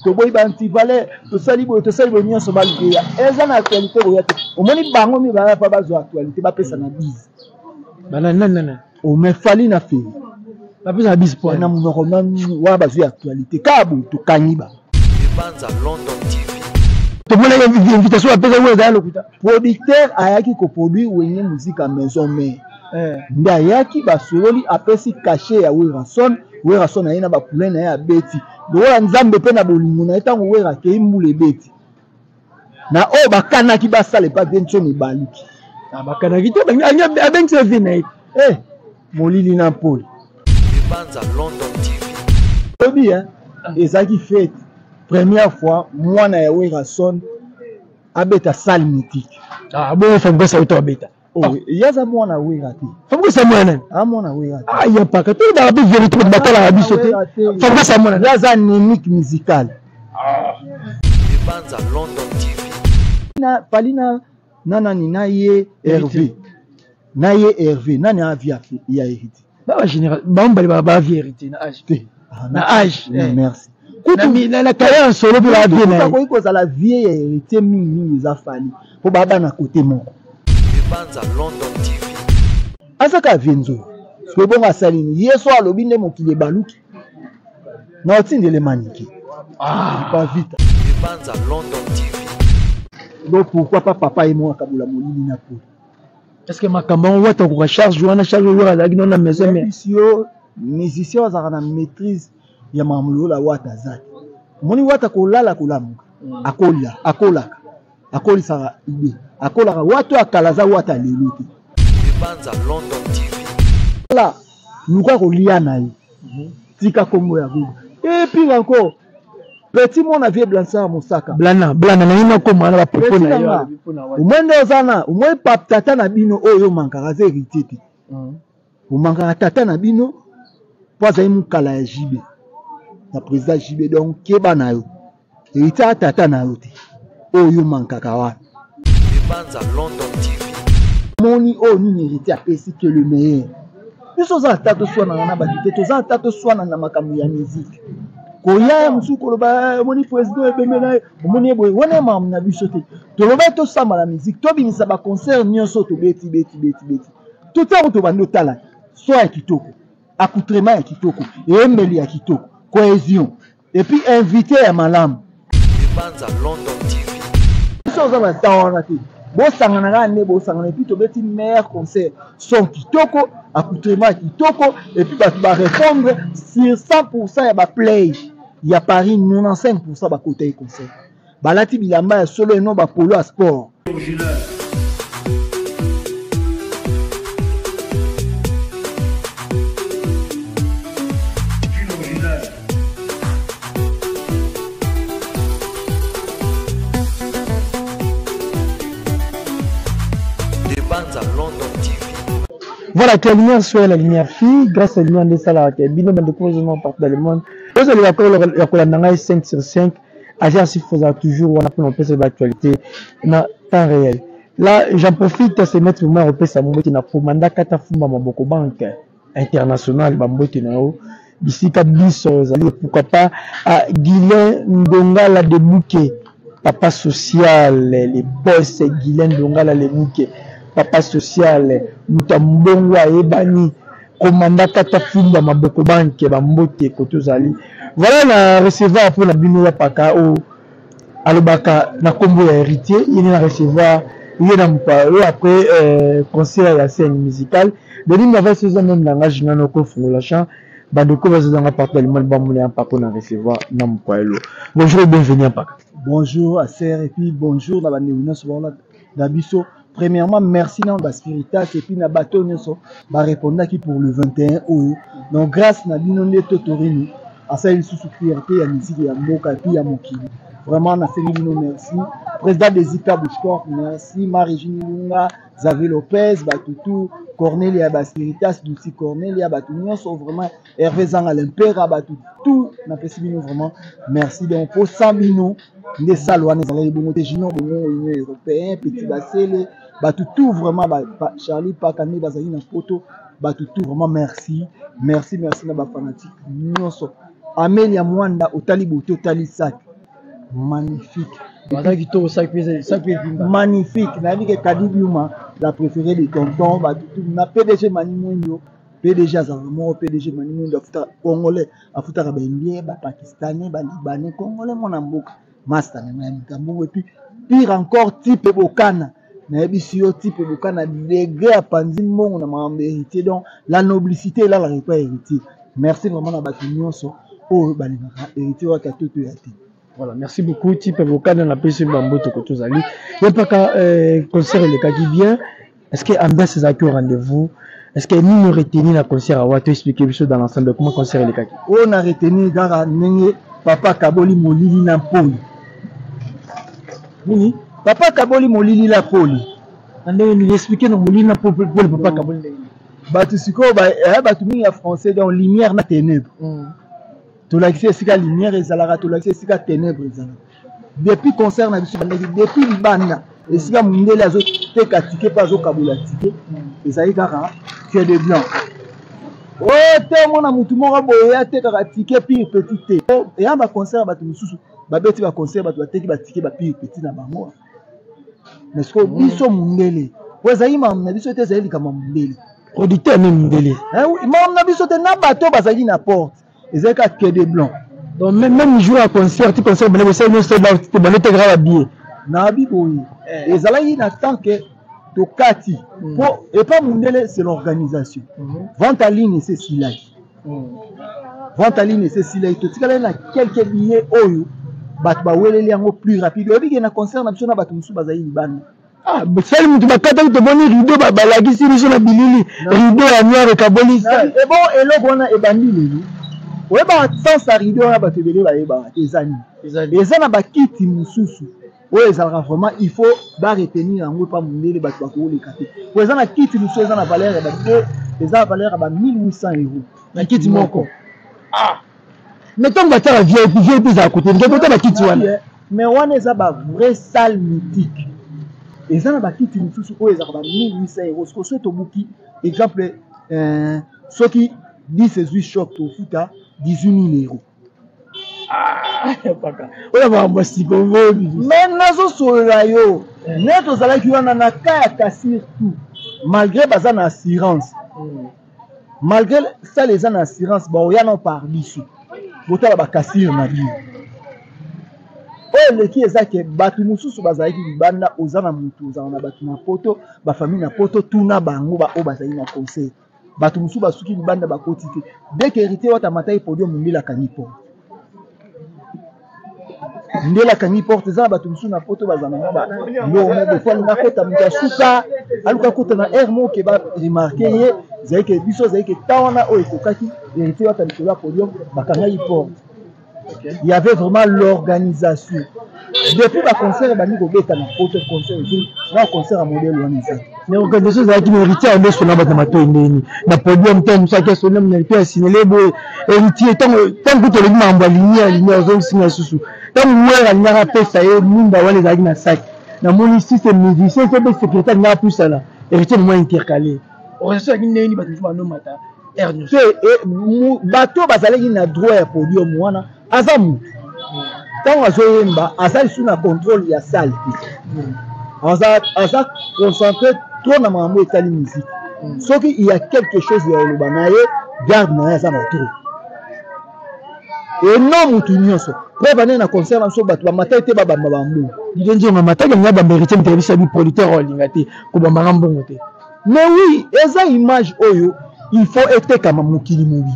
Toboyi ba antivaleur, tosali boye, tosali boye nyonso balukeya. Eza na actualité boya te. Omoni bango mibale pa bazwa actualité bapesa na bise. Bana nani nani? Ome Fally na Ferre. Bapesa na bise point. Na monoko na wana bazwi actualité. Kaka boye tokangi bango. Ebanza London TV. Tomonaki invitation bapesa oyo ezala lokuta. Producteur ayaki ko produire Wenge Musica Maison Mère. Eh. Nde ayaki basololi apesi cachet ya Werrason. Werrason aye na ba poulain na ye abeti. Lokola Nzambe pe na bolingo na ye ntango Werra akei mbula ebeti. Na oyo bakanaki basala epa vie nsomi ebaluki. Ah, bakanaki te, abengisi vie na ye. Eh, molili na mpoli. Ebanza London TV. Oyebi hein, ezalaki fete. Première fois mwana ya Werrason abeta salle mythique. Ah, bon, Fabrice auto abeta. Oh, ye aza mwana Wera te. Fabrice mwana nani? Ah, mwana Wera te. Ah, ya paka. To ba be vérité ba batala biso te. Fabrice mwana. Ye aza anémique musical. Ah. Ebanza London TV. Na Fally na na nani na ye Hervé. Na ye Hervé, nani a via ya héritier. Ba général, ba mbali ba ba via héritier na âge. Te. Ah, na âge. Eh. Merci. Kutu na carrière solo pe ba vie na ye. Akoki kozala vie ya héritier mingi mingi eza Fally po ba bana côté moko. Ebanza London TV. Aza kaka vie nzoyi. Soki bongo asali nini? Ye so alobi nde mokili ebaluki. Na otindele manike. Ah, pa vita. Ebanza London TV. Donc pourquoi pas papa ye moko akabola molili na pole. Est-ce que makambo yango wata okoka charge wana charge oyo azalaki nano na maison mais yo musicien azalaka na maîtrise ya makambo lokola wata aza te. Omoni wata kolala kolamuka akolia akolaka akolisaka idée akolaka wata oyo akala aza wata lelo te. Ebanza London TV. La luka kolia na ye tika kombo ya Google et puis encore petit mwana vieux Blanchard Mosaka blana blana na ye nakoma na ba propos na ye omoi nde oza na omoi pap tata na bino oyo omankaka aza héritier te omankaka tata na bino mpo azali mokala ya JB na président JB donc keba na yo héritier aza tata na yo te oyo omankaka wana Ebanza London TV. Moni oyo nini héritier apesi que le meilleur biso oza ata toswanana na bato te toza ata toswanana na makambo ya musique koya ya mosusu koloba omoni président ebembe na ye omoni ye boye wana makambo na biso te tolobaki tosamba na musique tobimisa baconcert nyonso tobeti beti beti beti totia yango tobandi otala so ya kitoko accoutrement ya kitoko eyembeli ya kitoko cohésion et puis invité ya malamu. Ebanza London TV. Biso oza na temps wana te. Bosangana kaka nde bosangana et puis tobeti meilleur concert. Son kitoko, accoutrement kitoko et puis bato ba répondre sur 100% ya ba play ya Paris 95% bakota ye concert. Balati bilamba ya solo et non ba polo ya sport. Voilà, que la lumière soit la lumière fille, grâce à la lumière de Salah, bino bande de partout dans le monde. Vous allez la la 5 sur 5. Agence faisant toujours wana mpona kopesa ba actualité na temps réel. Là, j'en profite se mettre moi kopesa mbote na komanda kata fumba maboko banque internationale ba mbote na yo bisika biso ezali pourquoi pas à Guilain Ndongala de Bouquet papa social le boss Guilain Ndongala le Bouquet papa social moto ya mbongo ayebani Komanda kata fimba maboko banke ba mbote kote ozali. Voilà na recevoir mpo na bino ya paka oyo alobaka na kombo ya héritier ye nde na recevoir ye na mopaya oyo après euh, concert ya scène musicale Denis Mavasi oza meme langage nga noko fungola champ bandeko bazozanga partout dans le monde bamona ya mpaka na recevoir na mopaya lo bonjour et bienvenue mpaka bonjour à sœur et puis bonjour na bandeko nyonso baola na biso premièrement merci na ba spiritas et puis na bateau nyonso ba répondaki pour le 21 oyo donc grâce na bino nde totorino asali lisusu fierté ya musique ya mboka et puis ya mokili vraiment nasengi bino merci président Desika Bushkor merci Marie-Regine Ilunga Xavier Lopez batutu Cornelia ba spiritas Dulci Cornelia batu nyonso vraiment Hervé Zanga l'impera batu tout napesi bino vraiment merci donc po sans bino nde salle wana ezalaki bongo te junior bongo union européen petit basele bato tout vraiment ba, ba, charlie paka nde bazalaki na poto bato tout vraiment merci merci merci na bafanatique nyonso amelia mwanda otali bote otali sac Magnifique. Baza kitoko, sac mpe magnifique. Nayebi ke Kadi Biuma, la préférée de tonton batutu na PDG Mani Mwindo. PDG azalaka moko, PDG Mani Mwindo afutaka congolais, afutaka baindien, bapakistanais, balibanais. Congolais mwana mboka, master na ngai likambo. Et puis pire encore, type Bokana, nayebisi yo, type Bokana degré apanzi mbongo na makambo Héritier. Donc la noblicité elalaka epai Héritier. Merci vraiment na bato nyonso oyo balingaka Héritier Wata toto ya te. Voilà, merci beaucoup type Bokana, napesi bambote ko tozali ye mpaka. Concert elekaki bien. Est ce que ambiance ezalaki au rendez-vous? Est ce que nini retenir na concert awa? To expliquer biso dans l'ensemble comment concert elekaki. Oyo na retenir kaka ndenge papa kaboli molili na poli. Nini? Papa kaboli molili na poli. Na ndenge nini? Expliquer na molili na poli, papa kaboli ndenge nini? Bato sikoyo, bato mingi ya français, donc lumière na ténèbre. Tolakisi esika lumière ezalaka, tolakisi esika ténèbre ezalaka. Depuis concert na biso bandaki, depuis libanda esika mondele azoteka ticket mpe azokabola ticket, ezali kaka que de blanc. Oyo te, omona motu moko boye atekaka ticket pire petit te. Eya baconcert ya bato mosusu, babeti baconcert, bato bateki batike bapire petit na bango. Mais sikoyo biso mondele, po ezali makambo na biso te, ezali likambo ya mondele. Producteur ne mondele. Makambo na biso te, na bato bazalaki na porte, ezali kaka que de blanc. Donc même jour ya concert, ti concert bane bosali nyonso, bane tekaka babillet. Nayebi boye, ezalaki na tant que tokati po epa mondele, c'est l'organisation. Vente en ligne ese esilaki, vente en ligne ese esilaki, totikalaki na quelques billets oyo bato baweleli yango plus rapide. Oyebi ke na concert na biso, na bato mosusu bazali libanda. Ah, sali moto bakataki, tomoni rideau, balakisi biso na bilili, rideau ya noir ekaboli. Ebon, eloko wana ebandi lelo. Oyebaka sens ya rideau wana, bato ebele bayebaka te eza nini. Eza na bakiti mosusu oyo ezalaka vraiment, il faut baretenir yango epa mondele, bato bakoleka te, po eza na kiti mosusu eza na valeur ya ba, eza na valeur ya ba 1800 euros. Na kiti moko? Ah, mais ntango batiaka VIP, VIP ezala kote nde kota bakiti wana. Mais wana eza ba vraie salle mythique. Eza na bakiti mosusu oyo ezalaka ba 1800 euros. Siko soki tobuki exemple, soki 10 ezwi choc, tofuta 18 000 euros. Oyo makambo ya siko. Mais nazosolola yo nde tozalaki wana na ka ya kasir tout, malgré baza na assurance, malgré salle eza na assurance, baoya nao par biso. Botala bakasire na bino oyo eleki, eza ke bato mosusu bazalaki libanda. Oza na motu, ozala na bato na poto, bafamille na poto, tuna bango baoyo bazali na conseil. Bato mosusu basuki libanda, bakoti te. Dès que Héritier Wata amataki podium, mondele akangi porte, ndele akangi porte. Eza na bato mosusu na poto bazala na mwa biloko moko, efo alinga akota moto asuka, aluka akota na aire moko ke baremarquer ye. Ezali ke biso, ezali ke ta wana oyo ekokaki Héritier Wata likolo ya podium, bakangaki porte. Il y avait vraiment l'organisation. Depuis baconcert ebandi kobeta na poto, concert ezwi na concert ya modèle wana eza. Mais organisation ezalaki na Héritier yango esona bato na matoi ndeni na podium. Ntango mosu aki asona na to asinele boye Héritier, ntango kutu olobi makambo ya lumière, lumière ozongisinga lisusu. Ntango were alingaka apesa ye mwinda wana ezalaki na sac, namoni si c'est musicien so mpe sécurité alingaka apusana, Héritier moment intercalé. Organisation ezalaki ndenge nini? Bato mosusu banomata te, bato bazalaki na droit ya podium wana. Aza motu, ntango azoyemba, aza lisusu na contrôle ya salle te, aza concentré trop na makambo etali musique. Soki il y a quelque chose ya koloba na ye, garde na ye aza na trop eno motu nyonso. Preuve ane na concert na biso, bato bamataki te, babamba bambongo. Dide Nzonga mataki, alinga bamba Héritier, moto ayebisa bi producteur oyo alinga te kobambanga mbongo te. Mais oui, eza image oyo il faut etekama mokili mobimba.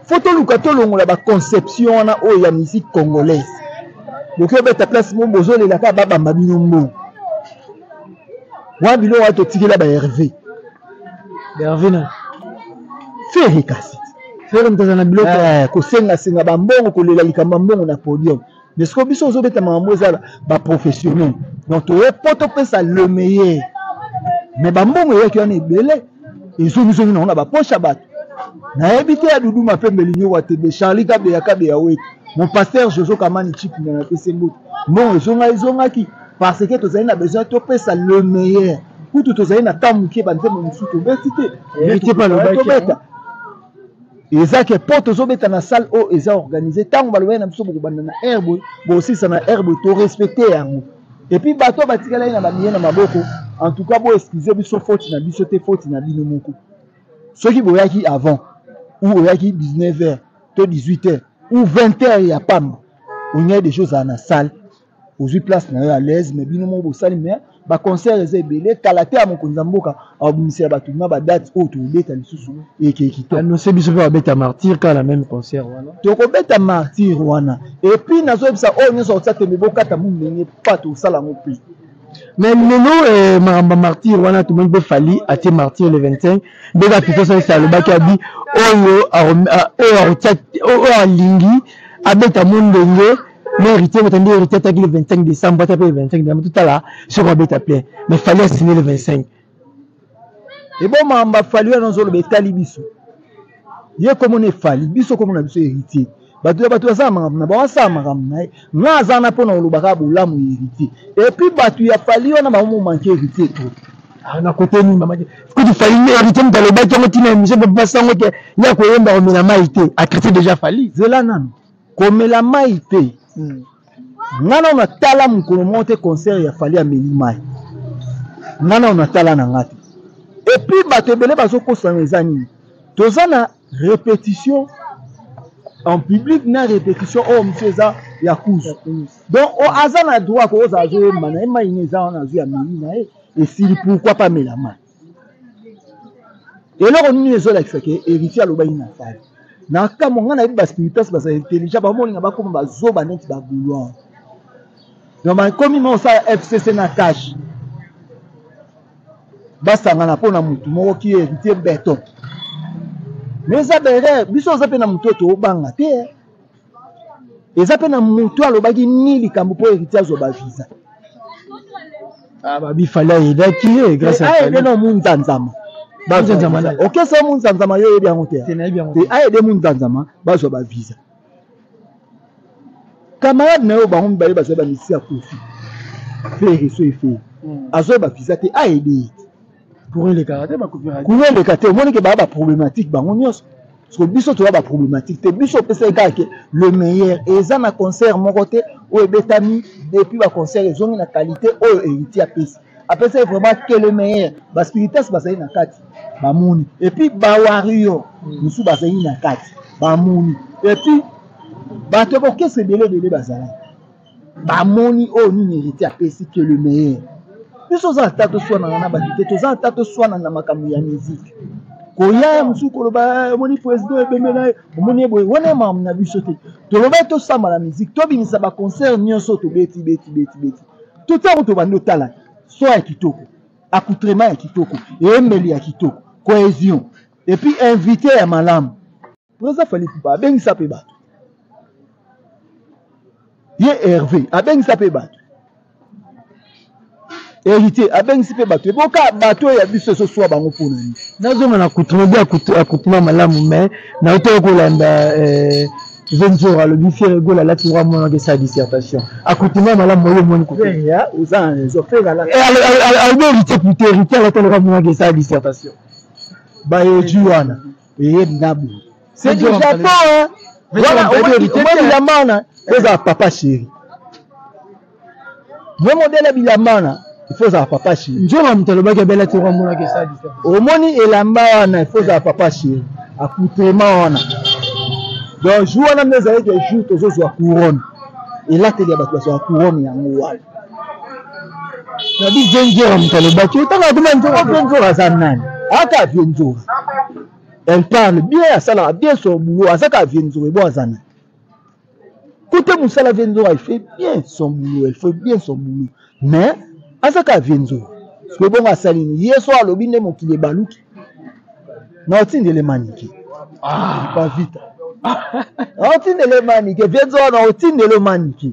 Faut toluka tolongola baconception wana oyo ya musique congolaise. Boki obeta place mo, bozolela kaka babamba bino mbongo wana. Biloko wana totikela ba Herve. Herve na Ferre kasi. Ferre moto aza na biloko. Kosengasenga bambongo, kolela likambo ya mbongo na podium. Mais sikoyo biso ozobeta makambo eza baprofessionnel, donc toye mpo topesa le meilleur. Mais bambongo eyaki wana ebele, ezongizongi nango na bapoche ya bato. Nayebi te ya Dudu Mapembe Linyoka Tebe, Charlie Kabeya Kabeya Wetu, mon pasteur Jojo Kamani Chipina, na pesi mbote. Mbongo ezonga, ezongaki parce que tozali na besoin topesa le meilleur. Kutu tozali na temps moke, banzembo mosusu tobeti te, tobeta. Eza ke mpo tozobeta na salle oyo eza organise, ntango balobaki na biso bokobanda na aire boye, bokosilisa na aire boye, torespecte yango. Et puis bato oyo batikalaki na babiye na maboko, en tout cas boexcuse biso, faute na biso te, faute na bino moko. Soki boyaki avant ou oyaki 19 heures to 18 heures ou 20 heures ya pamba, onyai deja ozala na salle, ozwi place na yo à l'aise. Mais bino moko bosali, mais baconcert eza ebele. Kala te ya mokonzi ya mboka akobimisela bato na badate oyo tokobeta lisusu ekei kitoko. Annonce biso mpe babeta Martyr kaka na même concert wana. Tokobeta Martyr wana. Et puis nazoyebisa oyo nyonso akotia tembe, bokata mu ndenge pa tosala yango mpe. Mais lelo makambo ya Martyr wana, tomoni mpe Fally atie Martyr le 25. Ndenge apito salisa alobaki, abi oyo oyo akotia, oyo alingi abeta mo ndenge mais Héritier moto nde Héritier ataki le 25 décembre, ata mpe le 25 décembre, totala soki abeta plein. Mais Fally asigne le 25. Ebo makambo aFally wana ozoloba etali biso? Ye komona eFally, biso komona biso Héritier. Bato ya bato basala makambo na bango, asala makambo na ye. Nga aza wana mpona koloba kaka bolamu ya Héritier. Et puis bato ya Fally wana bango momanke Héritier trop. Ah, na kote nini mama kutu Fally nde Héritier moto alobaki yango ntina émission mpe basango ke ya koyemba komela mai te, acritique déjà Fally. Zela nano, komela mai te. Nga nano natala mokolo moko te concert ya Fally ameli mai. Nga nano natala na nga te. Et puis bato ebele bazokosana, eza nini? Toza na répétition en public na répétition oyo mosusu eza ya kuzu. Donc aza na droit kokozala azoyemba na ye, mai ne eza wana, azwi, ameli na ye, esili. Pourquoi pas mela mai? Eloko nini ezolakisa ke Héritier alobaki na Fally? Na kambo ngai nayebi baspiritas baza intelligent, bamoninga bakoma bazoba neti bagouloir. Donc bakomi ma osala FCC na cash, basangana mpo na motu moko ki Héritier Béton. Mais eza berere, biso oza mpe na motu oyo toobanga te. Eza mpe na motu alobaki ni likambo mpo Héritier azwa bavisa. Ah, babi Fally ayedaki ye grâce à aide no munzanzama. Munzanzama. Okesa munzanzama, yo oyebi yango te. Nayebi yango. Aide munzanzama bazwa bavisa. Camarade na yo, bango mibale bazwa bamisi ya Kofi, Ferre so eFerre azwa bavisa te, aide ye te. Courant elekaka te, bacoopérative. Courant eleka te. Omoni ke baa baproblématique bango nyonso, parce que biso toza baproblématique te. Biso opesaki kaka ke le meilleur. Eza na concert moko te oyo ebetami depuis baconcert ezongi na qualité oyo Héritier apesi. Apesaki vraiment que le meilleur. Baspiritas bazali na kati, bamoni. Et puis bawario mosusu bazali na kati, bamoni. Et puis bato ya bokesa ebele ebele bazalaki, bamoni oyo nini Héritier apesi, que le meilleur. Biso oza ata toswanaka na bato te, toza ata toswana na makambo ya musique. Koya ya mosusu koloba omoni président ebembe na ye, omoni ye boye, wana makambo na biso te. Toloba tosamba na musique, tobimisa baconcert nyonso tobeti beti beti beti, totiango, tobandi otala so ya kitoko, accoutrement ya kitoko, eyembeli ya kitoko, cohésion, et puis invité ya malamu. Président Fally Ipupa abengisa mpe bato, ye Hervé abengisa mpe bato, Héritier abengisi mpe bato. Eboka bato oyo ya biso ezoswa bango mpona nini? Nazonga na accoutrement bi accoutrement malamu, mais nautaki kolanda Venzor alobi Ferre Gola alati roi monaka esala dissertation. Accoutrement malamu oyo omoni. Oza na raison, Ferre. Alobi Héritier plutôt, Héritier alati roi monaka esala dissertation. Bayeji wana eyebi na boye, c'est du Japon wana. Omoni bilamba wana, ezala papa chéri. Mo modèle ya bilamba wana, il faut ozala papa chéri. Nzoka moto alobaki abelati roi monaka esala dissertation. Omoni elamba wana, il faut ozala papa chéri. Accoutrement wana, donc jour wana nde ezalaki jour tozozwa couronne. Elateli ya bato bazwaka couronne, yango wana. Nabi Venzora moto alobaki otanga akoma Nzora. Venzora aza nani? Aka Venzora, elle parle bien, asalaka bien son boulot. Aza kaka Venzora ebo, aza nani? Côté mosala, Venzora, elle fait bien son boulot, elle fait bien son boulot, mais aza kaka Venzora. Soki bongo asali nini? Ye so alobi nde mokili ebaluki. Na otindele manike pa vita, na otindele manike Venzora, na otindele manike.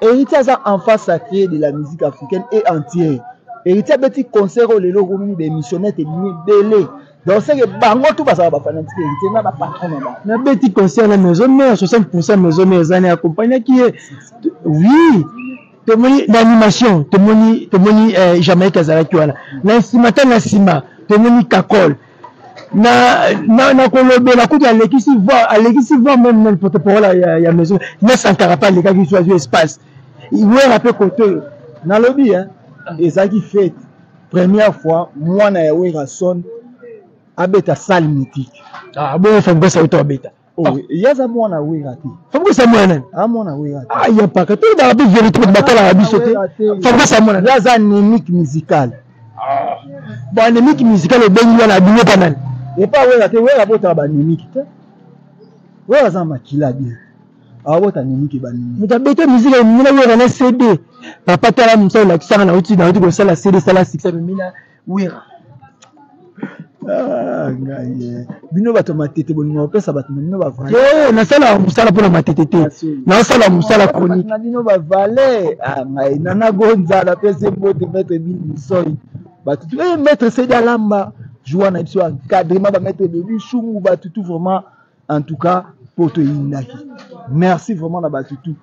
Héritier aza enfant sacré de la musique africaine et entière. Héritier abeti concert oyo lelo okomi baémissionnaire ebimi ebele. Donc seke bango tu bazala bafanatique Héritier na bapatron na bango. Nabeti concert na Maison Mère, 60 Maison Mère eza na accompagnaki ye. Oui, tomoni na animation, tomoni Jamaïque azalaki wana na nsima. Ta na nsima tomoni Kakol. Na, na kolobela kutu alekisi voix, alekisi voix même même porte-parole ya maison na Sankara mpe alekaki so azwi espace. Wera mpe kote oyo. Nalobi hein, ezalaki fête, première fois mwana ya Werrason abeta salle mythique. Ah bon, Fabrice auto abeta. Oh, ye aza mwana Wera te. Fabrice mwana nani? A mwana Wera te. Ah ya paka to ba be vérité batalaka biso te. Fabrice mwana ye aza anémique musical. Ah. Bon, anémique musical obengi wana abimi pa nani? Epa Wera te. Wera abotaka ba anémique te. Wera aza makila bien, abota anémique banini. Moto abeta musique emina Wera na CD. Papa, tala mosala olakisaka, nauti kosala CD, sala succès, memina Wera. Ah, ngai eh. Bino bato ya Matete bolingo kopesa bato na bino bavale. Eh, nasalaka mosala mpona Matete te, naosala mosala chronique. Na bino bavale. Ah, ngai nana gonza napesi mbote maître Bilisoi, bato tu eh, maître Sedi Alamba joua na biso encadrement, bamaître Bebi Shungu, bato tout vraiment. En tout cas poto eyindaki. Merci vraiment na bato tout.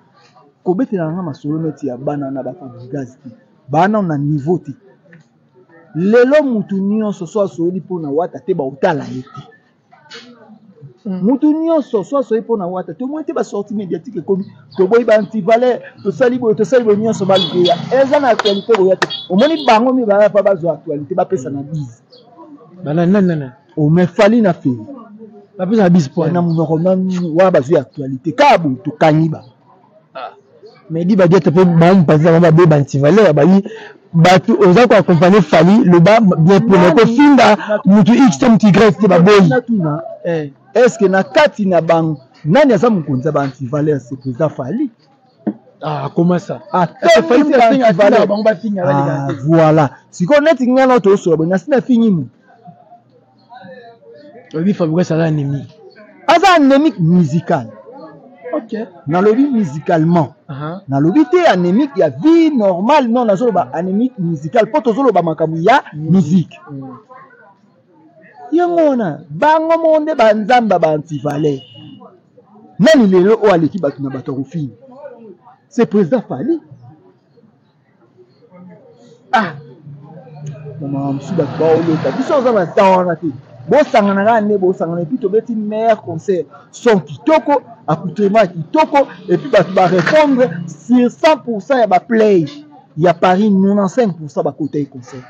Kobetela nanga masolo neti ya bana na bafabrigas te, bana na niveau te. Lelo mutu nyonso so asoyeli mpona Wata te, baotala ye te. Mutu nyonso so asoyi mpona Wata te, omoi te basortie médiatique ekomi, toboyi ba antivaleur, tosali boye, tosali boye, nyonso balukeya eza na actualité koya te. Omoni bango mibale pa bazwa actualité, bapesa na bise. Bana nani nani? Ome Fally na Ferre. Bapesa na bise po na monoko wana bazwi actualité kaka boye, tokangi bango. Mais di badiata mpe bango mopanzi na bango babe bantivaleur bayi bato oza koaccompagne Fally, loba bien mpona kofinga mutu x te, mutu y te, baboyi. Natuna, est ce que na kati na bango nani aza mokonzi ya baantivaleur? C'est président Fally. Ah, comment ça? Bango bafinga. Ah, voilà, sikoyo neti ngai na tosola boye, nasi nafingi mu Oyebi Fabrice aza anémique. Aza anémique musical. Nalobi musicalement. Nalobi te anémique ya vie normale, non, nazoloba anémique musical mpo tozoloba makambo ya musique. Yango wana bango moko nde banzambe ba antivaleur. Nani lelo oyo aleki bato na bato ya kofinga? C'est président Fally. Ah, mama mosusu bato baolota biso oza na temps wana te. Bosangana kaka nde bosangana, et puis tobeti meilleur concert, son kitoko, accoutrement ya kitoko, et puis bato barépondre sur 100 ya baplay ya Paris, 95 bakota ye concert,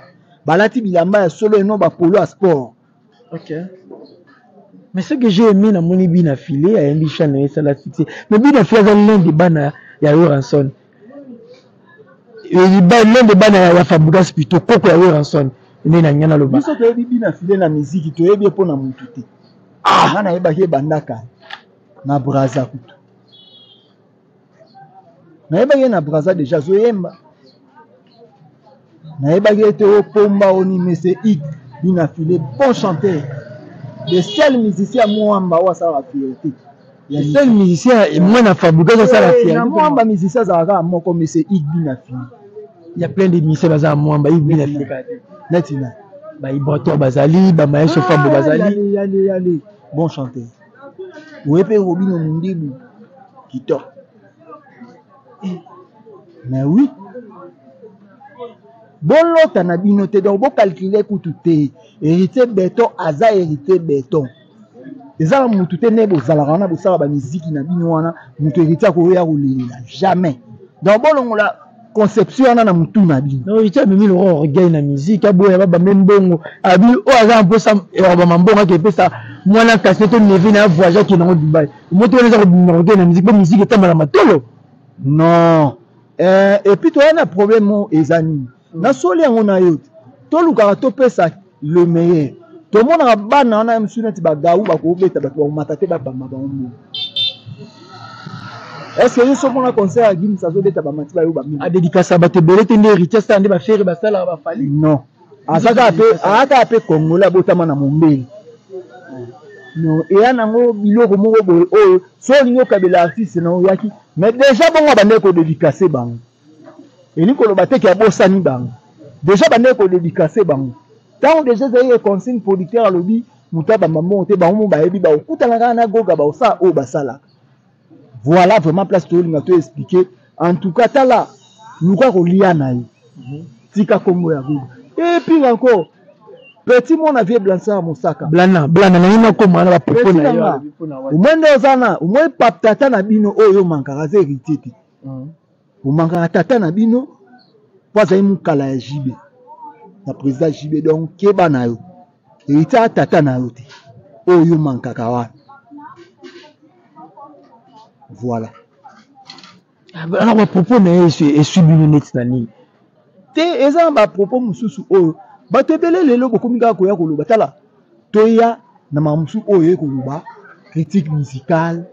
balati bilamba ya solo eno bapolo ya sport. Ok. Mais ce que j'ai aimé, namoni Bina Filé, ayembi chant na ye esala succès. Mais Bina Filé aza l'un des bana ya Werrason. L'un des bana ya Fabregas plutôt, koko ya Werrason. Nde na ngai naloba. Biso toyebi Bina Filé na miziki, toyebi ye mpo na motu te. Ah, nga nayebaki ebandaka na Braza kutu. Nayebaki ye na Braza déjà azoyemba. Nayebaki ete opomba oni mese ik Bina Filé, bon chanteur, le seul musicien ya Mwamba oyo asalaka fierté. Le seul musicien mwana Fabregas asala fierté. Na Mwamba musicien azalaka kaka moko, mese ik Bina Filé. Il y a plein de musiciens baza ya Mwamba, Yves Bina Filé kaka te. Neti na Ba Ibrator bazali, ba Maestro Fambo bazali. Yale, yale, yale. Bon chanteur. Oye mpe Robino Mundibu kitoko. Mais oui, bolota na bino te, donc bocalcule kutu te. Héritier Béton aza héritier Béton, eza na mutu te. Nde bozalaka wana, bosala bamiziki na bino wana, moto héritier akoya kolelela jamais. Donc bolongola conception wana na mutu na bino. Non, héritier amemi loko orgueil na musique, aboya babambe mbongo, abi oyo aza na mposa ya kobama mbongo, ake epesa mwana kasi to neve na voyage, akende yango Dubai. Moto wana eza kobima orgueil na musique, mpo musique etambala matolo. Non, et puis toya na problème oyo eza nini? Nasoli yango na yo te. Tolukaka topesa le meilleur. Tomonaka bana wana mosusu neti bagau bakobeta, bato bakomata te, babamba bango mbongo. Est ce que yo so mpona concert ya Gims azobeta, bamati bayo bamingi? Adédicasa bato ebele te nde héritier asala, nde baFerre basalaka, baFally. Non, aza kaka mpe, aza kaka mpe congolais, abotama na mombeli. Non, eya nango biloko moko boye oyo so olingi okabela artiste na oyaki, mais déjà bongo abandaki kodédicace bango, elingi koloba te ke abosani bango. Déjà bandaki kodédicace bango ntango déjà ezali consigne, producteur alobi moto abamba mbongo te. Bango mo bayebi, bakokutana kaka na Goga, bakosala oyo basalaka. Voilà vraiment place toyolinga to expliquer. En tout cas, tala, luka kolia na ye, tika kombo ya Goga. Et puis encore Petit mwana vieux Blanchard Mosaka. Blana, blana na yina koma na ba propos na yo. Omoi nde oza na, omoi pap tata na bino oyo omankaka aza héritier te. Omankaka tata na bino po azali mukala ya JB. Na président JB donc keba na yo. Héritier aza tata na yo te. Oyo omankaka wana. Voilà. Alors ba propos na ye esui bino neti na nini? Te, eza na ba propos mosusu oyo bato ebele lelo bokomi kaka koya koloba. Tala, toya na makambo mosusu oyo oye koloba critique musicale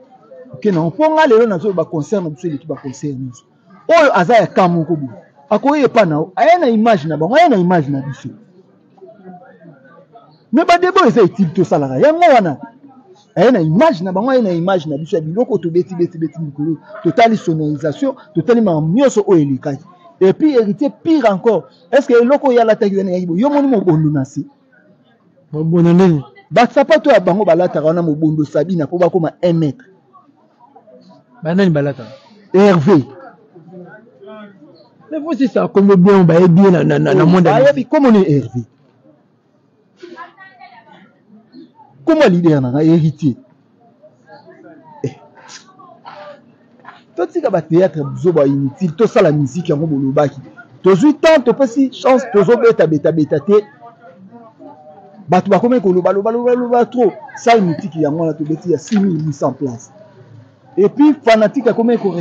oke nango mpo nga lelo nazoloba concert na biso eleki ba concert nyonso oyo aza ya ka moko boye akoya epa na yo aye na image na bango aye na image na biso me badebo eza etile tosalaka yango wana aye na image na bango aye na image na biso ya biloko tobeti beti beti mikolo totali sonorisation totali makambo nyonso oyo elekaki et puis héritier pire encore est ce que eloko oyo alataki wana eyaki boye yo moni mobondo na se mobondo ndeni basapato ya bango balataka wana mobondo sabina mpo bakoma 1 mètre banani balataka Hervé mais vous c'est ça comme bien bayebi ye na monde bayebi komoni Hervé Comment leader na ngai héritier eh. Totika ba théâtre buzoba inutile, tosala musique yango bolobaki. Tozwi temps, topesi chance, tozobeta beta beta te. Bato bakomi koloba loba loba loba trop. Salle mythique yango wana tobeti ya 6800 places. Et puis fanatique akomi ko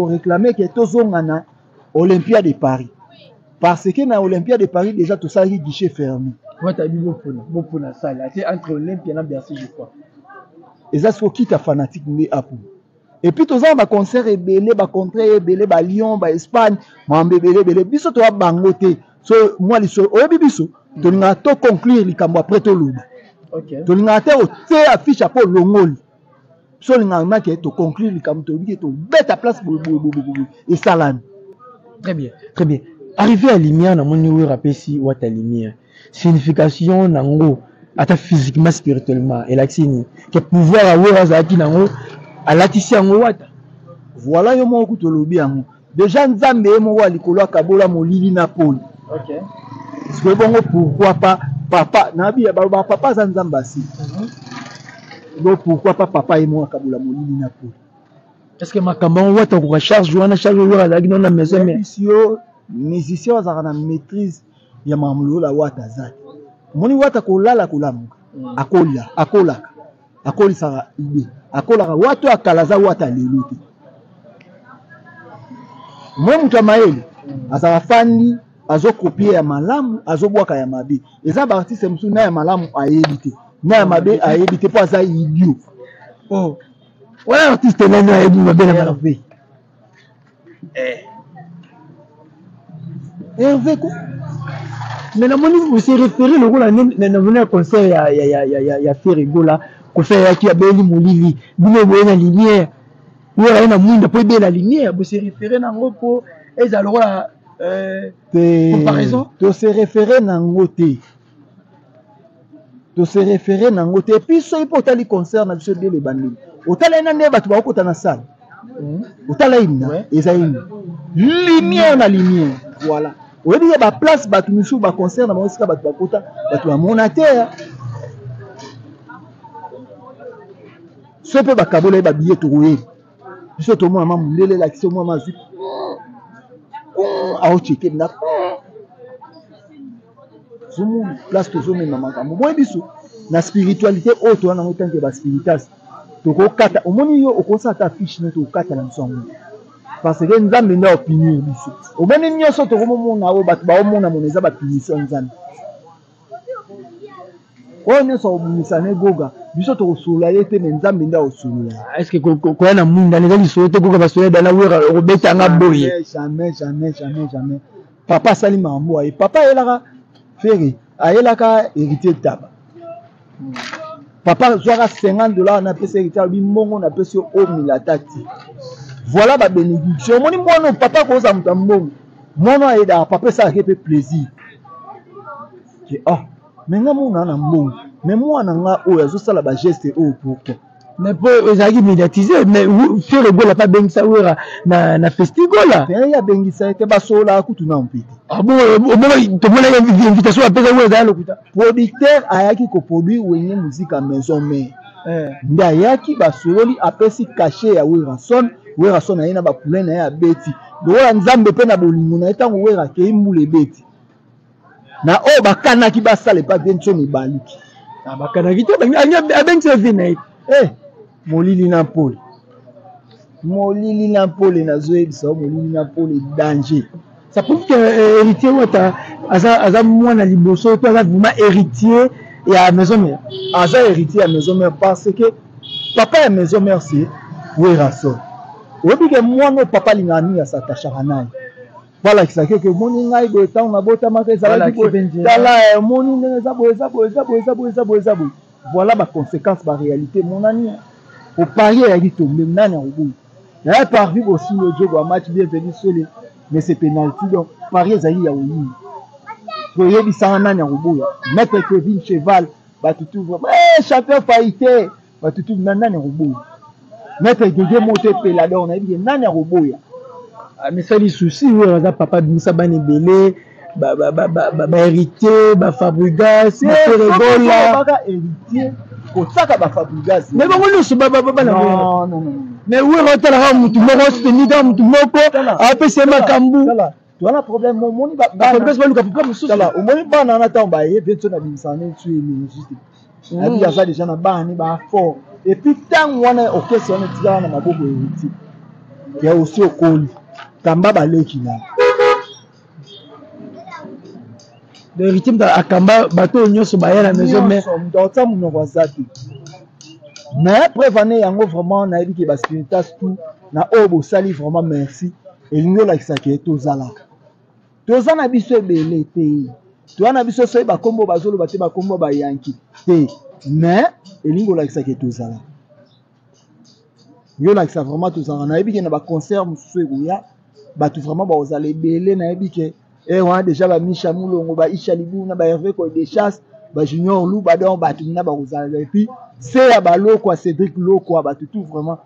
réclamer que tozonga na Olympia de Paris. Parce que na Olympia de Paris déjà tosalaki guichet fermé. Wata bi bopona, bopona salle. C'est entre Olympia na Bercy je crois. Eza siko kita fanatique nde apo. Et puis toza na ba concert ebele, ba contrée ebele, ba Lyon, ba Espagne, mambe ebele ebele. Biso toya bango te. So moi liso oyebi biso tolingaka to conclure likambo après toloba. Okay. Tolingaka te otie affiche apo longoli. Biso olingaka make to conclure likambo toyebi ke tobeta place boye boye boye boye esalami. Très bien, très bien. Arrivé à lumière, namoni oyo rapesi wata lumière. Signification nango ata physiquement spirituellement elakisi nini? Que pouvoir ya Wera azalaki nango alatisi yango wata. Voilà yo moko kutu olobi yango. Déjà Nzambe ye moko ya likolo akabola molili na poli. Okay. Sikoyo bongo pourquoi pas papa nabi ya ba papa aza Nzambe asi. Donc pourquoi pas papa ye moko akabola molili na poli. Est-ce que makambo yango wata okoka charge wana charge oyo azalaki nano na maison mais Yebisi yo musicien azalaka na maîtrise ya makambo lokola wata aza te. Omoni wata kolala kolamuka akolia akolaka akolisaka idée akolaka wata oyo akala aza wata lelo te. Omoni moto ya mayele azalaka fandi azokopie ya malamu azobwaka ya mabe. Eza ba artiste mosusu na ya malamu ayebi te na ya mabe ayebi te mpo aza idiot. Oh. Wana artiste nani ayebi mabe na malamu? Hervé. Hervé ko Mais namoni vous se référez lokola namoni ya concert ya Ferre Gola Koffi ayaki abeli molili bino boye na lumière oyo aye na mwinda po ebela lumière bo se référez nango po ezala lokola comparaison. To se référez nango te. To se référez nango te. Et puis soki po otali concert na biso dès ebandeli otala ye na nde bato bakokota na salle. Otala ye na eza ye lumière na lumière. Voilà. Oyebi ye ba place bato misusu ba concert na bango esika bato bakota bato bamona te. Soki mpe bakabola ye ba billet tokoyeba. Biso tomona ma mundele elakisi omona ma azwi aocheke ndako. Tozomona place tozomema makambo. Boye biso na spiritualité oyo toza nango tant que ba spiritas tokokata. Omoni yo okosala ata affiche no tokokata na biso yango parce que Nzambe nde aopinir biso. Omoni nyonso tokomomona oyo bato baomona mona eza ba punition ya Nzambe. Oyo nyonso akobimisa ne Goga, biso tokosolola ye te, mais Nzambe nde akosolola ye. Est-ce que koya na mwinda eza lisolo te? Goga basolola dana Wera okobeta nga boye. Jamais, jamais, jamais, jamais. Papa asali makambo aye. Papa ayelaka Ferre, ayelaka héritier Taba. Papa azwaka 50 $ na pesa héritier alobi mbongo na pesi yo omila tati. Voilà ba bénédiction. Omoni mwana papa akozala moto ya mbongo. Mwana ayedaka papa esalaka pe plaisir. Ke ah, mais nga mona na mbongo. Mais mwana nga oyo azosala ba geste oyo pourquoi? Mais po ezalaki médiatisé, mais Ferre Gola mpe abengisa Wera na Festigola. Ferre abengisa ye te, basololaka kutu na mpe te. Ah bon, omonaki invitation apesa Wera ezala lokuta? Producteur ayaki koproduire Wenge Musica Maison Mère. Nde ayaki, basololi, apesi cachet ya Werrason. Werrason aye na bapoulain na ye, abeti lokola Nzambe mpe na bolingo na ye. Ntango Wera akei, mbula ebeti na oyo bakanaki basala epa Vincent ebaluki. Ah, bakanaki te, abengisa vie na ye. Eh, molili na mpole, molili na mpole, nazoyebisa yo, molili na mpole, danger. Ça prouve que héritier Wata aza mwana liboso to aza vraiment héritier ya Maison Mère? Aza héritier ya Maison Mère parce que papa ya Maison Mère, c'est Werrason. Oyebi ke mwana oyo papa alingaka mingi, asatachaka na ye, balakisaki eke omoni ngai boye, ntango nabotamaka ezalaki boye, tala omoni ndenge eza boye, eza boye, eza boye, eza boye, eza boye, eza boye. Voilà baconséquence, baréalité emonani. Opari eyaki tombe, nani akoboyi? Yaya parvi bosingo jogo ya match, bienvenu sele, mais c'est penalty. Donc pari ezali ya koyinga, toyebisanga nani akoboya. Maître Kevin Cheval, bato tout vraiment, eh, champion faillite, bato tout, nani akoboya? Maître Gege moto epela, donc nayebi ke nani akoboya. Misali souci oyo aza papa abimisa bana ebele, bahéritier, bafabrigas, baFerre Gola. Baka héritier kosaka bafabrigas. Mais bango nyonso bana, mais Wera otalaka mutu moko, soutenir kaka mutu moko, apesa ye makambo. Towana problème, omoni. Bafabrigas baluka papa mosusu. Omoni bana wana, ntango baye mpe nso na bimisaka neti énergie te, nayebi aza déjà na bana ni bafort. Et puis ntango wana orchestre wana etikala na maboko héritier ya osi okoli kamba baleki na Héritier moto akamba bato oyo nyonso baya na Maison Mère. Moto akotia monoko aza te. Mais preuve ane yango, vraiment nayebi ke baspiritas tout na oyo bosali, vraiment merci. Elingi olakisa ke tozalaka, toza na biso ebele te, toza na biso soki bakombo bazoloba te, bakombo bayanki te, mais elingi olakisa ke tozalaka. Yo olakisa vraiment tozalaka. Nayebi ke na baconcert mosusu ekoya, bato vraiment bakozala ebele. Nayebi ke e wana déjà bamisha Mulongo, baisha Libuna, baHervé Koy de Chasse, bajunior Luba, donc bato mina bakozala. Et puis se ya balokwa, Cédric Lokwa, bato tout vraiment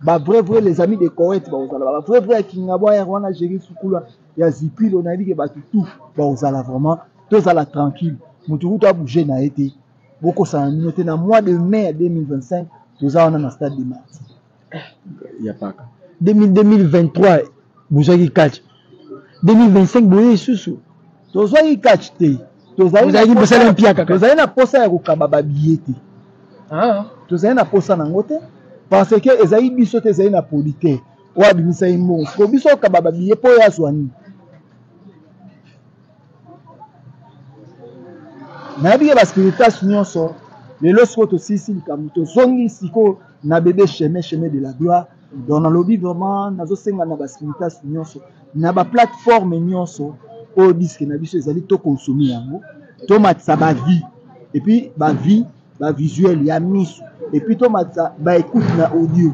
bavrai vrai, les amis de Coët bakozala, bavrai vrai ya Kingabwa ya wana, Géri Sukula ya Zipilo. Nayebi ke bato tout bakozala vraiment. Tozala tranquille, motu kutu abouge na ye te, bokosana bino te. Na mois de mai ya 2025 toza wana na Stade de Martyr. Ya paka 2023 bozwaki catch, 2025 boye lisusu. Tozwaki catch te. Tozalaki mposala mpiaka. Tozali na posa ya kokaba babillet te, tozali na posa nango te, parce que ezali biso te, ezali na producteur oyo abimisaki mbongo. Siko biso okaba babillet mpo oyo azwa nini? Nayebi ke baspiritas nyonso lelo sikoyo tosilisi likambo, tozongi sikoyo na bébé chemin, chemin de la gloire. Donc nalobi vraiment, nazosenga na baspiritas nyonso na baplateforme nyonso oyo disque na biso ezali, tokonsome yango, tomatisa bavie, et puis bavie, bavisuel ya miso, et puis tomatisa baécoute na audio,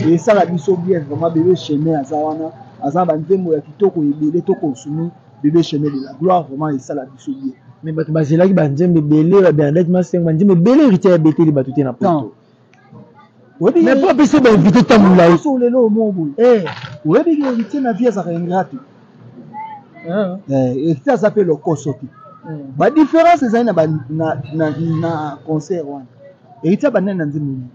esala biso bien vraiment. Bébé chemin aza wana, aza na banzembo ya kitoko ebele. Tokonsome bébé chemin de la gloire, vraiment esala biso bien. Mais bato bazelaki banzembo ebele, babernadette Masengo, banzembo ebele héritier ya beteli bato te na poto. Mais po apesi bainvité ta molai. Lelo omo boye, oyebi ke héritier na vie azalaka ingrat te, héritier aza mpe lokoso te. Badifférence ezali na concert wana, héritier abandani na nzembo nini?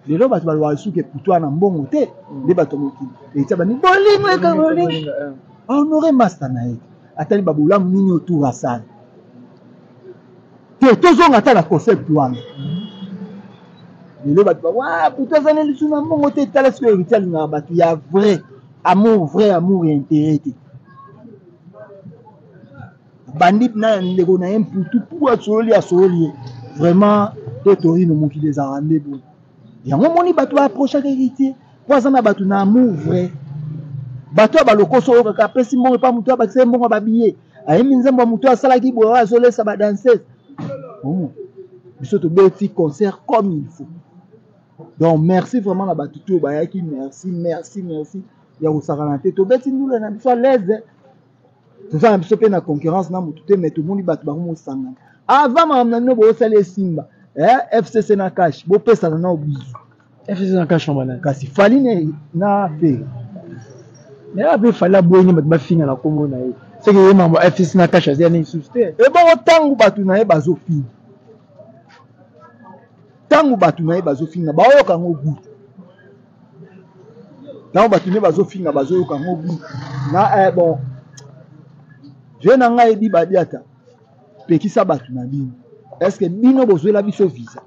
Lelo bato balobaka suki eputu wana mbongo te nde bato ya mokili. Héritier abandi bolingo eka bolingo, honore master na ye, atali babolamu nini autour asala te. Tozonga ata na concept wana. Lelo bato ba putu aza na lisu na mbongo te. Tala sikoyo, héritier alingaka bato ya vrai amour, vrai amour ya intérêt te. Bandi na ndeko na ye Mputu pu asololi, asololi ye vraiment to Torino. Mokili ezalaka nde boye. Yango omoni bato baapprochaka héritier mpo aza na bato na amour vrai. Bato ya balokoso oyo kaka apesi mbongo epa motu, abakisa ye mbongo ya babillet, ayembi nzembo ya motu asalaki boye, oyo azolesa badanseuse. Biso tobeti concert comme il faut. Donc merci vraiment na bato to bayaki, merci, merci, merci ya kosakana te. Tobeti ndula na biso à l'aise, toza na biso mpe na concurrence na motu te. Mais tomoni bato bango mosangana avant makambo na bino boosala esimba. Eh, FCC na cash bopesana nao bizu. FCC na cash na kasi Fally ne na Ferre. Mais ape Fally aboyini bato bafinga na kombo na ye. Seke ye mambo FCC na cash azali lisusu te. Ebongo ntango bato na ye bazofinga, ntango bato na ye bazofinga baoyoka yango gout. Ntango bato nde bazofinga bazoyoka yango gout. Na eh, bon vie na ngai ebi badiata pekisa bato na bino. Est-ce que bino bozwela biso visa?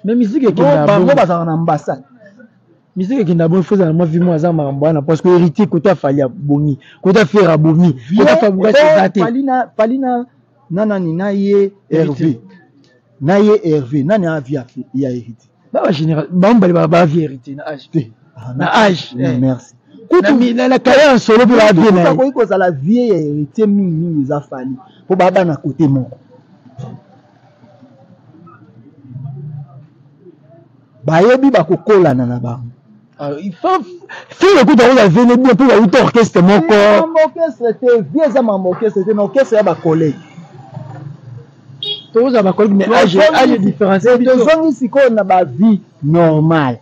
Mais musique ekenda bango bazalaka na ambassade. Musique ekenda bongo, faut ezala mwa vie moko aza makambo wana parce que héritier côté afali abomi, côté afere abomi, côté Fabregas eza te. Fally na na nani na ye Hervé. Na ye Hervé nani a vie ya héritier? Ba général ba mbali ba vie héritier na âge. Te. Na âge. Merci. Kutu na carrière solo pe ba vie na ye. Kutu kozala vie ya héritier mingi mingi eza Fally po ba bana côté moko. Bayebi bakokolana na bango. Fille ekuta oyo avene bien mpo bauta orchestre moko. Mambo orchestre te, vie eza mambo orchestre te, na orchestre ya ba collègue. Toza ba collègue mais âge âge différence. Tozongi sikoyo na ba vie normale.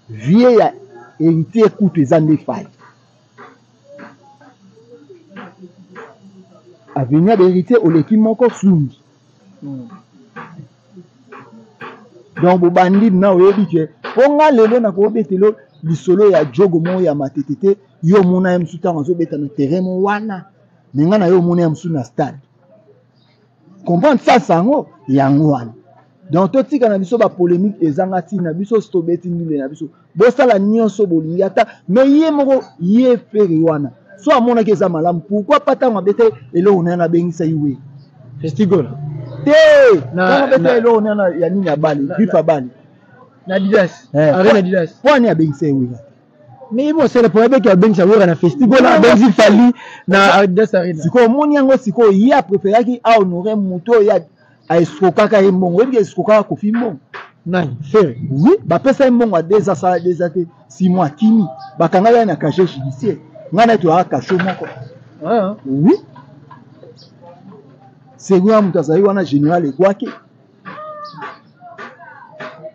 Vie ya héritier kutu eza nde Fally. Avenue ya héritier oleki moko sungi. Donc bobandi na oyebi ke mpo nga lelo nakobetelo lisolo ya jogo moko ya matete te, yo omona ye mosusu ntango azobeta na terrain mo wana, me nga na yo omona ye mosusu na stade. Comprendre sasa yango yango wana. Donc totika na biso ba polémique ezanga ntina, biso tobeti ndule na biso, bosala nyonso bolingi ata me ye moko ye Ferre wana so amonaki eza malamu, pourquoi pas ntango abete eloko na ye nabengisa ye we Festigola te, ntango abete eloko na ye ya nini ya bale griffe ya bale na Adidas, Arena Adidas, po ani abengisa ye wera. Mais ye mosala po abeki abengisa Wera na Festigola, abengisi Fally na Adidas Arena. Sikoyo omoni yango, sikoyo ye apréféraki ahonore moto oyo aescrokaka ye mbongo. Oyebi escrokaka Koffi mbongo nani? Ferre. Oui, bapesa ye mbongo ya 2 ans, asala 2 ans te, 6 mois akimi, bakangaki ye na cachet judiciaire. Ngai na ye toyaka cachot moko. Oui, sérieux ya moto azali wana général ekwaki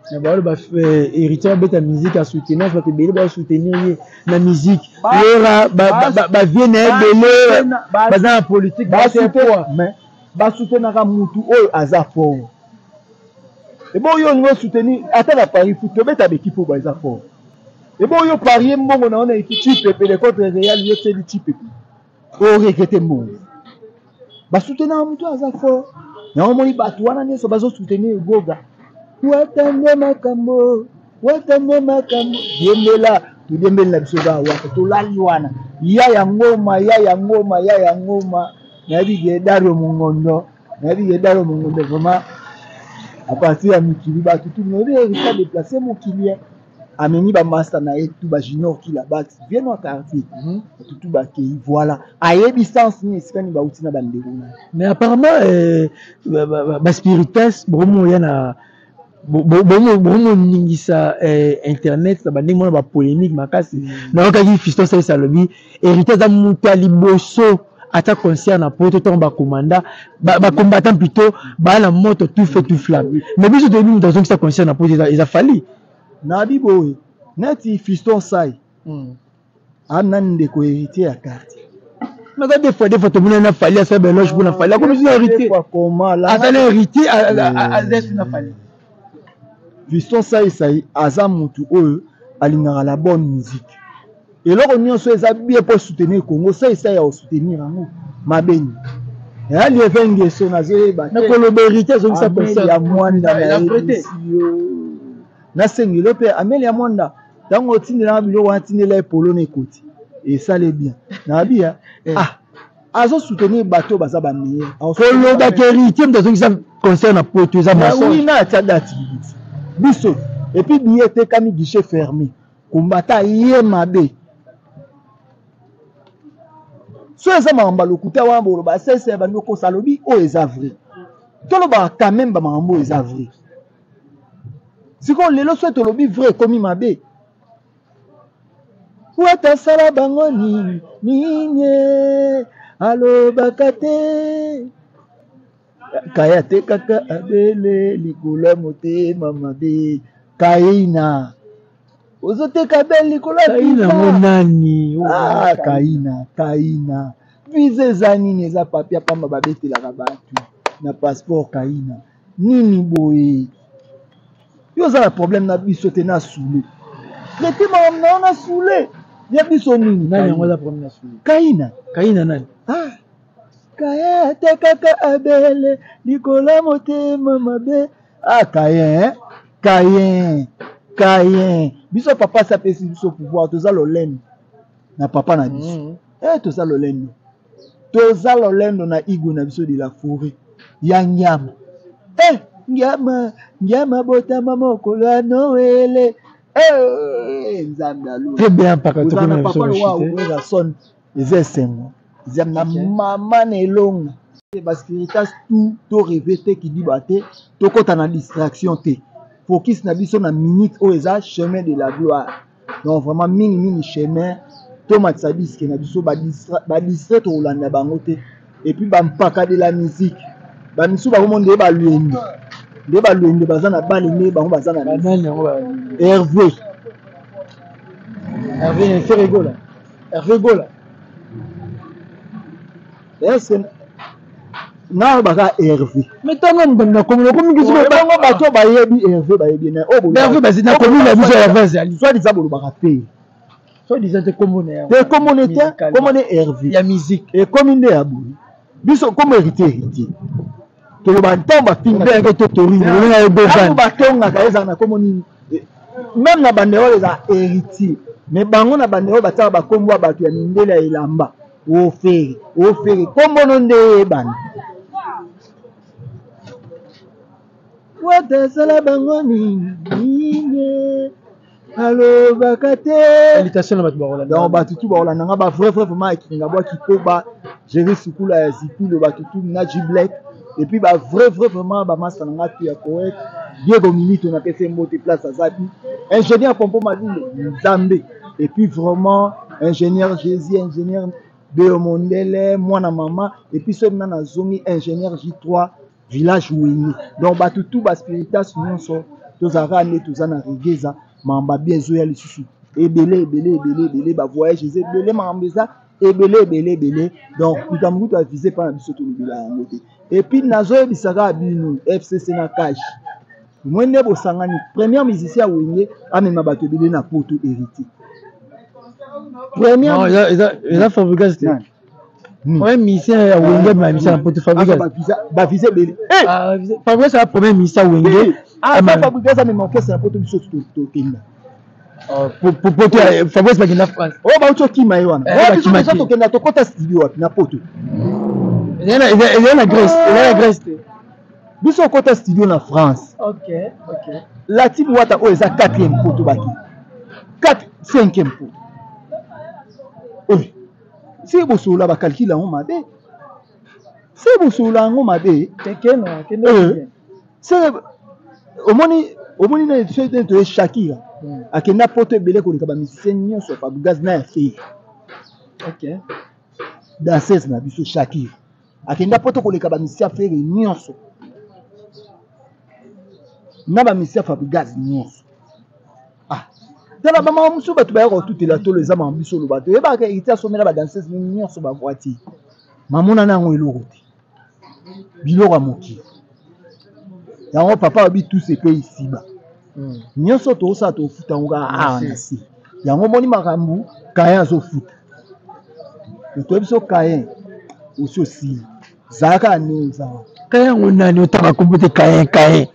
na baoyo ba héritier babeta musique ya soutenance, bato ebele basoutenir ye na musique. Wera bavie na ye ebele baza na politique. Mais basoutenaka mutu oyo aza fort. Ebo oyo olingi osoutenir ata na Paris foot, tobeta baekipe oyo baza fort. Ebo oyo parie mbongo na wana ekipe Chipepele contre Real, yo tieli Chipepele, oregrete mbongo. Basoutenaka mutu aza fort. Yango omoni bato wana nyonso bazosoutenir Goga. Watande makambo, watande makambo, diembela todiembeli na biso kaka wata tolali wana ya ya ngoma ya ya ngoma ya ya ngoma. Nayebi ke Dario Mongondo, nayebi ke Dario Mongondo vraiment à partir ya mikili bato tu nayebi Erika déplacer mokili amemi ba master na ye tu ba junior kila ba vieux no quartier bato tu bakei. Voilà, ayebi sens nini esika nini bauti na bandeko na ye. Mais apparemment ba spiritas bokomoya na bokomoningisa internet na bandenge mona ba polémique makasi. Nayokaki Fiston Saisi alobi héritier aza moto ya liboso ata concert na poto ntango bakomanda bacombattant plutôt baya na moto tout feu tout flamme, mais biso toyebi moto azongisa concert na poto eza Fally. Nabi boye neti Fiston Sai ana ndeko héritier ya quartier. Naza des fois tomona na Fally asala baéloge mpona Fally akomi na héritier, aza na héritier aza na Fally. Fiston Sai Sai aza mutu oyo alingaka la bonne musique. Eloko nyonso eza bien po soutenir Congo, Sai Sai ya soutenir yango mabeni. Ya Lievin Ngeso nazoyeba te. Nakoloba héritier azongisa concert ya Mwanda na yo. Nasengeli mpe Amelia Mwanda ntango otindelanga biloko wana, tindela ye polo na ekoti esale bien nabi ya ah azo soutenir bato baza ba meilleur. Koloba ke héritier moto azongisa concert na poto eza mensonge. Oui, na atia date biso et puis billet etekami guichet fermé. Kombata ye mabe so eza makambo ya lokuta wana boloba sese ya bandi okosa alobi oyo eza vrai, tolobaka quand même bamakambo oyo eza vrai. Sikoyo lelo so tolobi vrai ekomi mabe. Wata sala bango nini nini alobaka te. Kaya atekaka abele likolo ya motema mabe. Kaina ozoteka bele likolo ya Kaina yango nani? Ah, Kaina, Kaina visa eza nini? Eza papier pamba babetelaka bato na passeport. Kaina nini boye? Yo oza na problème na biso te, na sule traite makambo na yo na sule ya biso nini? Nani yango aza problème na sule? Kaina. Kaina nani? Ah, Kaye atekaka abele likolo ya motema mabe. Ah, Kaye, Kaye, Kaye, biso papa asi apesi biso pouvoir, toza lolendo na papa na biso. Eh, toza lolendo, toza lolendo na igwe na biso de la forêt ya ngiama. Eh, ngiama, ngiama botama mokolo ya Noele. Eh, Nzambe alo. Très bien, mpaka ozala tokomi na na biso papa lowa bashite. Werrason, eza esengo, eza na mama na elonga. Baspiritas tout to rêve te, kidiba te, tokɔta na distraction te. Focus na biso na minute oyo eza chemin de la gloire. Donc vraiment mingi mingi chemin, tomatisa disque na biso, badistrait tokolanda bango te. Et puis bampaka de la musique, bamisusu bakomo nde balwende, nde balwende baza na bale, nde bango baza na banani yango? Hervé. Hervé Ferregola, Hervé Gola. Est-ce na baka Hervé? Mais ntango moto na komi okomi kisu, bango bato bayebi Hervé, bayebi na oyo Hervé basi na komi na biso Hervé azali. Soit disant bolobaka te. Soit disant te, kombo na yango te, kombo ne te, kombo ne Hervé ya musique. Ekomi nde ya boye, biso kombo Héritier, Héritier toloba ntango bafingaka to toringo batongaka ezala na kombo nini? Même na banderole eza Héritier, mais bango na banderole batiaka bakombo ya bato ya mindele ya elamba. Ofere, ofere kombo no nde eyebana. Wata asala bango nini? Alobaka te. Salutation na bato bakolanda. Donc bato tu bakolanda nga, ba vrai vrai vraiment ekinga bwa kikoba Jerry Sukula ya Zipilo, bato tu na Jiblek, et puis ba vrai vrai vraiment bamasa na nga tu ya Koet, Diego Milito, napesi mbote place aza pi ingénieur Pompo Malulo Nzambe, et puis vraiment ingénieur Jésus, ingénieur Beo Mondele, mwana mama, et puis soki na nazongi ingénieur J3 village Wenge. Donc bato tu baspiritas nyonso, tozalaka nde toza na rigeza. Makambo bien ezoya lisusu ebele ebele ebele ebele, bavoyage eza ebele, makambo eza ebele ebele ebele. Donc likambo kutu avise mpa na biso, tolobela yango te. Et puis nazoyebisa kaka bino, FCC na cash mwe nde bosangani, premier musicien ya Wenge amema bato ebele na Poto, Héritier. Premier eza Fabrigas te, premier musicien ya Wenge amema musicien na Poto, Fabrigas. Bavise ebele. Fabrigas aza premier musicien ya Wenge. Fabrigas amema orchestre na Poto, biso tokenda. Poto, Fabrice bakenda France. Oyo bauti okima ye wana, biso deja tokenda, tokɔta studio wapi na Poto? Eza na Grèce, eza na Grèce te. Biso okɔta studio na France. La team Wata oyo eza 4e Poto, baki 4 5e Poto oyo. Se bosolola, bacalcule yango mabe, se bosolola yango mabe. Se omoni, omoni na soki toye Shakira akenda Poto ebele koleka bamusicien nyonso ya Fabrigas na ya Ferre. Danseuse na biso Shakira akenda Poto koleka bamusicien ya Ferre nyonso na bamusicien ya Fabrigas nyonso. Ah, tala bamama mosusu, bato bayaka kotutela tolo, eza mama biso oloba toyebaka Héritier asomela badanseuse nyonso bavoiture, mamonana yango eloko te, biloko ya mokili yango. Papa babi tous epe isiba nyonso tozosala, tofuta yango kaka awa na se. Yango omoni makambo Kayen azofuta, toyebi so Kayen osi osili, zala kaka ndenge oza wana. Kayen yango nani? Otanga kombo te, Kayen, Kayen.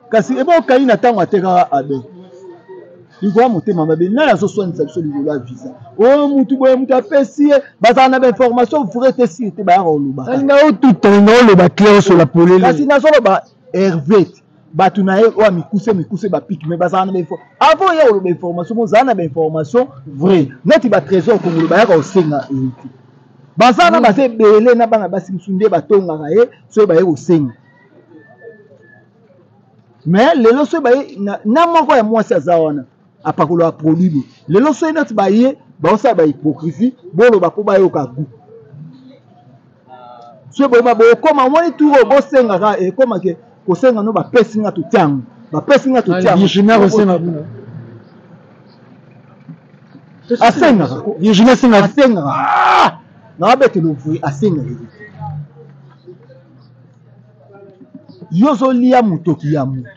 Kasi ebo Kayi na ntango atekaka Abel likolo ya motema mabe, nani azoswanisa biso likolo ya visa oyo? Mutu boye, mutu apesi ye, bazala na bainformation vrai te, sûr te, bayaka koloba. Alinga otuta, alinga oloba clair, osola polele. Kasi nazoloba Hervé, bato na ye oyo ya mikuse mikuse bapike, mais bazala na bainfo avant ya koloba information mo, ozala na bainformation vrai. Neti batrésor Kongolo bayaka kosenga Héritier, baza na baza ebele na bana basi mosusu nde batongaka ye soki baye kosenga. Mais lelo soki baye na moko ya mwasi aza wana apakolaka produit boye, lelo soki neti baye baosala bahypocrisie, boloba mpo bayoka goût. Soki boyeba bokoma omoni tour oyo bosengaka ekoma ke kosenga no bapesi nga totiango bapesi nga totiango. Virginia kosenga kuna. Asengaka. Virginia asengaka. Asengaka. Ah! Naabetela ovoye asengaka. Yo ozolia motoki ya moto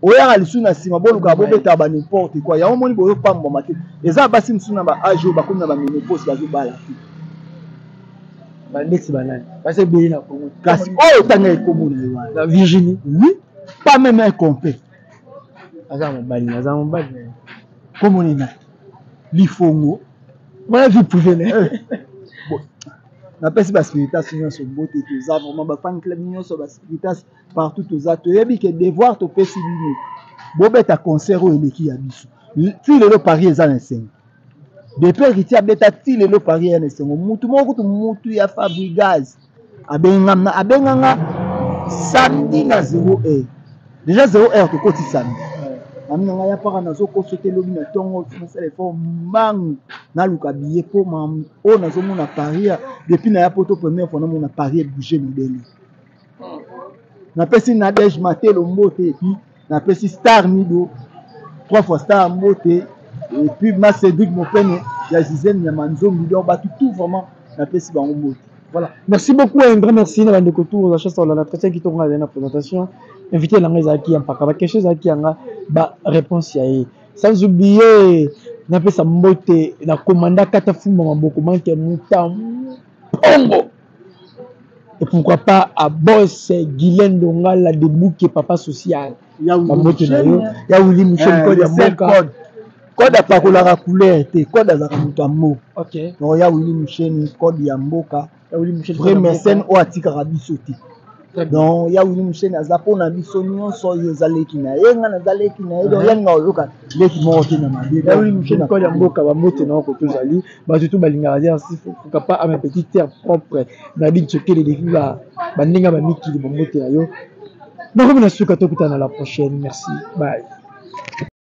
oyaka lisusu na nsima boluka bobetaka ba n'importe quoi yango omoni boyopambwama te eza basi mosusu na ba age oyo bakomi na ba ménopause bazobala te bandeti banani basi ebele na Congo kasi oyo otanga ekomo na ye wana na Virginie oui pas même un complet aza mobali aza mobali komona ye nani lifongo wana vie privée na ye napesi baspiritas nyonso mbote toza vraiment bafan club nyonso baspiritas partout toza toyebi ke devoir topesi bino bobeta concert oyo eleki ya biso ti lelo Paris eza na esengo depuis Héritier abeta ti lelo Paris eza na esengo mutu moko kutu mutu ya Fabrigaz abenganga abenganga samedi na 0 heure déjà 0 heure tokoti samedi mami na ngai ya paka nazokoso te lobi na ntongo nasala effort mbangu naluka billet mpo oyo nazomona Paris depuis naya poto première fois namona Paris ebouge modele napesi Nadege Matelo mbote et puis napesi Star Mido trois fois Star mbote et puis ma Cédric Mopene ya Gisèle Nyamanzombi donc bato tout vraiment napesi bango mbote. Voilà. Merci beaucoup, un grand merci na bandeko tour la chasse la entretien qui tourne na présentation. Invité na ngai ezalaki ya mpaka ba question ezalaki yanga ba réponse ya ye. Sans oublier napesa mbote na commanda kata fumba maboko manke mutam pongo. Et pourquoi pas à boss Guylaine Dongala de Bouke papa social. Bambote na yo ya Willy Michel code ya mboka. Code apakolaka couleur te, code azalaka moto ya mboka. OK. Donc ya Willy Michel code ya mboka. Ya Willy Michel vrai mécène oyo atikaka biso te. Donc ya Willy Michel aza mpona biso nyonso oyo eza leki na ye nga naza leki na ye donc ya ninga oyoka leki moko te na mabe. Ya Willy Michel code ya mboka bambote na yo koto ozali bato tu balingaka dire si pourquoi pas à ma petite terre propre na bi tsokele depuis ba bandenge ba mikili bambote na yo. Nakomi na suka tokutana la prochaine merci bye.